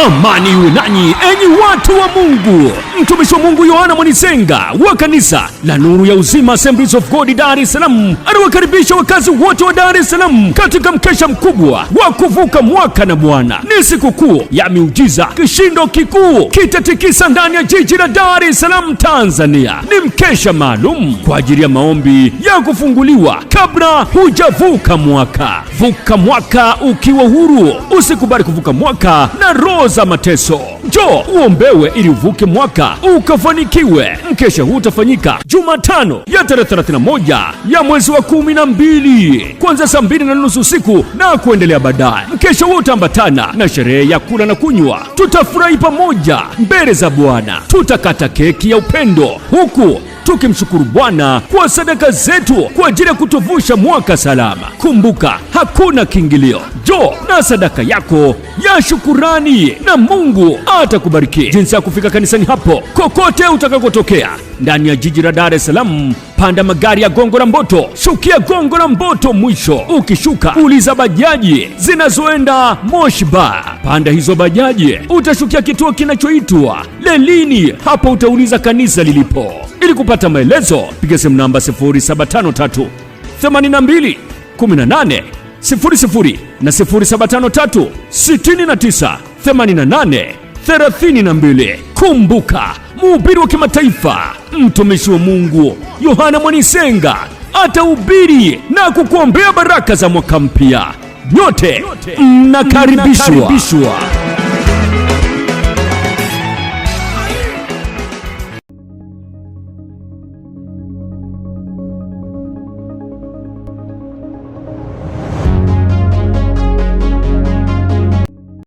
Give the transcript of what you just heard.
Amani iwe nanyi enyi watu wa Mungu. Mtumishi wa Mungu Yohana Mwanisenga wa kanisa la Nuru ya Uzima Assemblies of God Dar es Salaam anawakaribisha wakazi wote wa Dar es Salaam katika mkesha mkubwa wa kuvuka mwaka na Bwana. Ni sikukuu ya miujiza, kishindo kikuu kitatikisa ndani ya jiji la Dar es Salaam, Tanzania. Ni mkesha maalum kwa ajili ya maombi ya kufunguliwa kabla hujavuka mwaka. Vuka mwaka ukiwa huru, usikubali kuvuka mwaka na roho za mateso. Njoo uombewe ili uvuke mwaka ukafanikiwe. Mkesha huu utafanyika Jumatano ya tarehe 31 ya mwezi wa 12 kuanzia saa 2:30 usiku na kuendelea baadaye. Mkesha huu utaambatana na sherehe ya kula na kunywa. Tutafurahi pamoja mbele za Bwana, tutakata keki ya upendo huku tukimshukuru Bwana kwa sadaka zetu kwa ajili ya kutuvusha mwaka salama. Kumbuka, hakuna kiingilio. Njoo na sadaka yako ya shukurani na Mungu atakubariki. Jinsi ya kufika kanisani hapo, kokote utakakotokea ndani ya jiji la Dar es Salaam, panda magari ya Gongo la Mboto, shukia Gongo la Mboto mwisho. Ukishuka uliza bajaji zinazoenda Moshi Bar, panda hizo bajaji, utashukia kituo kinachoitwa Lelini. Hapo utauliza kanisa lilipo. Ili kupata maelezo, piga simu namba 0753 82 18 00 na 0753 69 88 32. Kumbuka, mhubiri wa kimataifa, mtumishi wa Mungu Yohana Mwanisenga atahubiri na kukuombea baraka za mwaka mpya. Nyote mnakaribishwa.